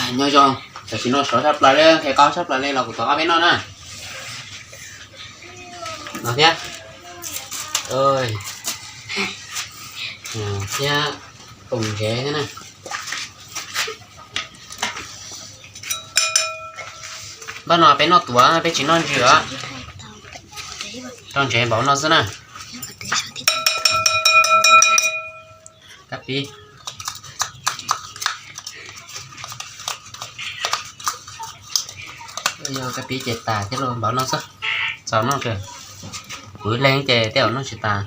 Nyob zoo, tam sim no sov tshaj plaws li, qhia qab tshaj plaws li los kuv thov ob peb noj na. No thiab, thiab koom ntsev thiab na. Npaj no peb noj tuav, peb tsis noj ntsws os. Rau ntsev npaum no xwb na. Kab pib, yog kab pib ces tas thiab los npaum no xwb. Txaus noj kawg. Kuv leeg ces tej zaum noj tsis tas.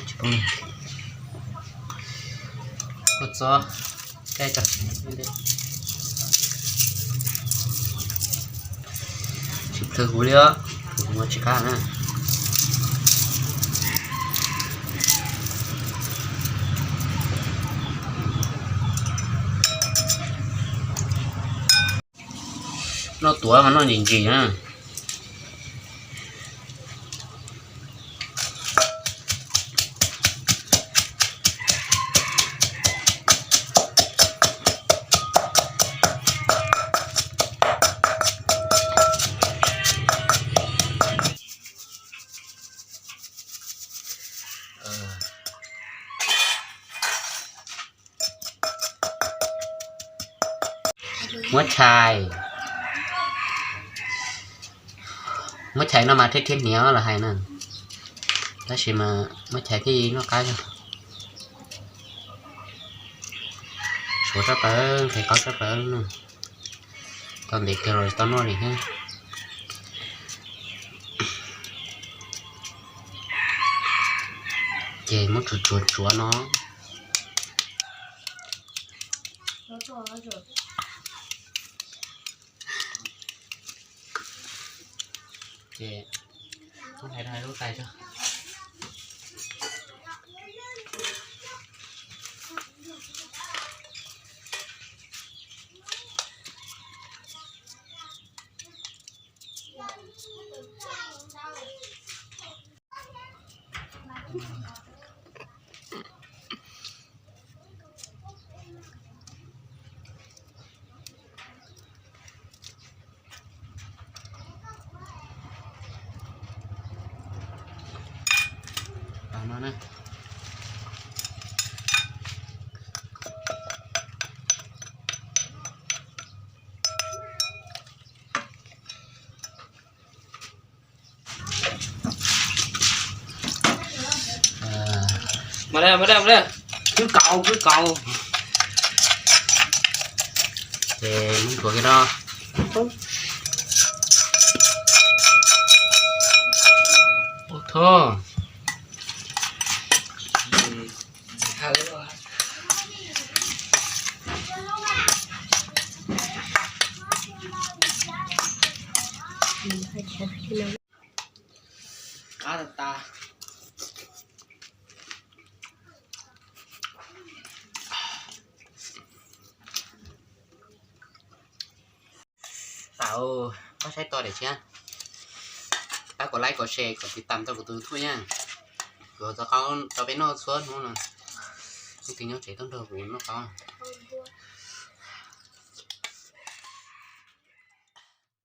Tsis poob, kuj txob, tsis plhws huv li os, huv tsis qab na. Noj tuav mas noj ntsim ntsim na. Muab tshais, muab tshais no mas thiaj thiab hniav los hais na, tab sis mas muab tshais thiaj noj qab zog. Suav tshaj plaws, qhia qab tshaj plaws no. Tau ntev kawg los tau noj li thiab. Ces muab tsuav tsuav tsuav no. Ces muab hais rau lub tais tso. Kwv kaus, kwv kaus. Ces muab tuav kiag no. Ua thoj. Qab tas tas. Pab saib tau daim thiab, pab kom like kom share kom tiv tam rau kuv tus YouTube na. Kuv txo qaub rau peb noj txhua hnub no. Leej twg nyob tsev tuaj nrog kuv noj qaub.